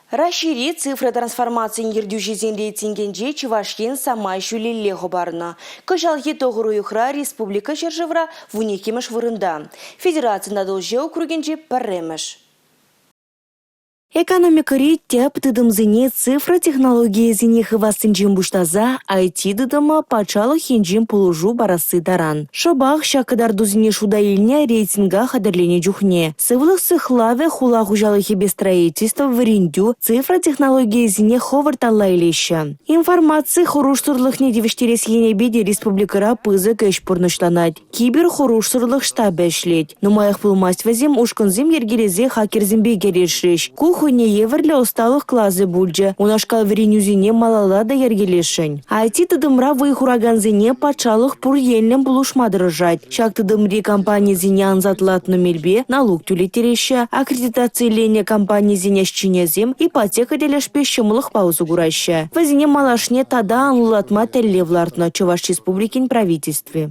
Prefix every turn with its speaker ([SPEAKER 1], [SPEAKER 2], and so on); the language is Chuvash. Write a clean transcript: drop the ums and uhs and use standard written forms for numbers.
[SPEAKER 1] Раҫҫейри цифра трансформацийӗн ертӳҫисен рейтингӗнче Чӑваш Ен самай ҫӳлелле хӑпарнӑ. Кӑҫалхи тӑхӑр уйӑхра республика ҫӗршывра вуниккӗмӗш вырӑнта. Федерацин Атӑлҫи округӗнче пӗрремӗш. Экономикӑри тӗп тытӑмсене цифра технологийӗсене хывассинчен пуҫласа IT-тытӑма патшалӑх енчен пулӑшу парасси таран. Шӑпах ҫак кӑтартусене шута илнӗ рейтинга хатӗрленӗ чухне. Сывлӑх сыхлавӗ, хула хуҫалӑхӗпе строительство, вӗрентӳ, цифра технологийӗсене хӑвӑрт алла илеҫҫӗ. Информаци хӑрушсӑрлӑхне тивӗҫтерес енӗпе те республикӑра пысӑк ӗҫ пурнӑҫланать. Киберхӑрушсӑрлӑх штабӗ ӗҫлет. Нумаях пулмасть вӗсем ушкӑнсем йӗркелесе хакерсемпе кӗрешрӗҫ. Ку хӑйне евӗрлӗ ӑсталӑх класӗ пулчӗ. Унашкал вӗренӳсене малалла та йӗркелесшӗн. IT-тытӑмра вӑй хуракансене патшалӑх пур енлӗн пулӑшма тӑрӑшать. Ҫак тытӑмри компанисене ансатлатнӑ мелпе налук тӳлеттереҫҫӗ, аккредитациленӗ компанисен ӗҫченӗсем ипотека тӗлӗшпе ҫӑмӑллӑхпа усӑ кураҫҫӗ. Вӗсене малашне тата анлӑлатма тӗллев лартнӑ Чӑваш Республикин Правительстви.